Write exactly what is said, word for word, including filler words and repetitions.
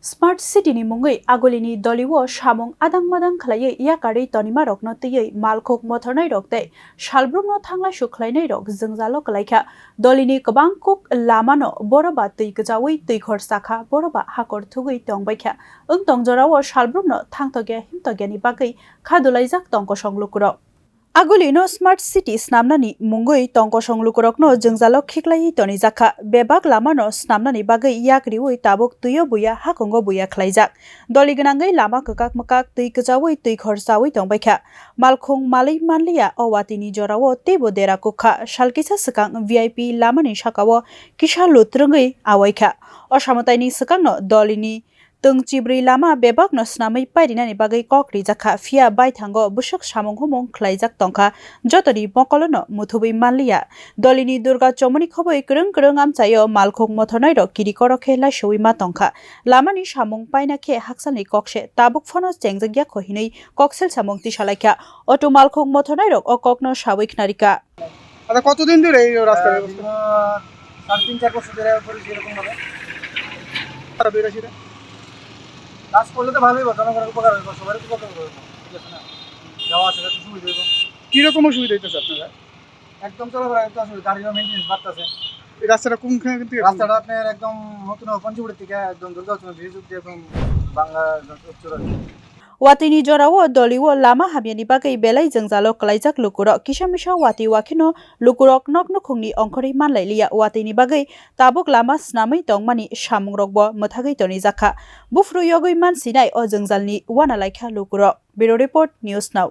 Smart City ni mungwi agulini doliwo samung adang madang khlaiwi yakarwi tonimarokno twiwi malkhuk mothornairok tei salbrumno thanglaisu khlainairok jwngjalo kwlaikha. Dolini kwbang kuk lamano boroba twi kwchawi twikhor sakha, boroba hakor thugwi tongbaikha. Wng tong jorao salbrumno thangtokya himtokyani bagwi kha dulaijak tongkosong lukurok. Agulino Smart City snamnani mungwi tongkosong lukurokno jwngjalo khiklaiwi tonijakha. Bebak lamano snamnani bagwi yak riwi tabuk twio buya hakungo buya khlaijak. Doli gwnangwi lama kwkak mwkak twi kwchawi twikhor chawi tongbaikha. Malkhung malwi manliya o watini jorao teibo dera kukha. Salkisa swkang V I P lamani sakao kisa lutrwngwi awaikha. O samataini swkangno dolini twng chibrwi lama bebakno snamwi pairinani bagwi kok rijakha, phiya baithango bwswk samung humung khlaijak tongkha, jotoni mokolono muthubwi manliya. Dolini Durga chomoni khobwi kwrwng kwrwng amchaio malkhuk mothornairok kirikorok khe laisowi ma tongkha. Lamani samung paina khe hakchalni kokse tabuk phano chengjak yakho hinwi koksel samung tisalaikha. Auto malkhuk mothornairok o kokno sawi khnarikha. আচ্ছা, কতদিন ধরে এই রাস্তার আহ, অবস্থা? দীর্ঘ সাড়ে তিন চার বছর ধরে করেছি এরকম ভাবে। খারাপ হয়ে গেছে এটা? কাজ করলে তো ভালোই হবে, জনগণের উপকার হবে, সবারই উপকার হবে, ঠিক আছে না? যাওয়া আসা একটু সুবিধা হবে। কিরকম সুবিধা হইতেছে আপনারা? একদম চলাফেরা একটু অসুবিধা, গাড়িরও মেইনটেনেন্স বাড়তেছে। এই রাস্তাটা কোনখান থেকে? রাস্তাটা আপনার একদম নতুন পঞ্চবটি থেকে একদম দুর্গা চৌধুরী যুগ দিয়ে একদম বাংলা চৌরাস্তা। Watini jorao dolio lama hamyani bagwi belai jwngjalo kwlaijak lukurok. Kisa misa wati wakheno lukurok nok nukhungni ongkhorwi manlailiya. Watini bagwi tabuk lama snamwi tongmani samungrokbo mwthagwi tonijakha. Buphuru yogwi mansinai o jwngjalni uanalaikha lukurok. Bureau Report, News Now.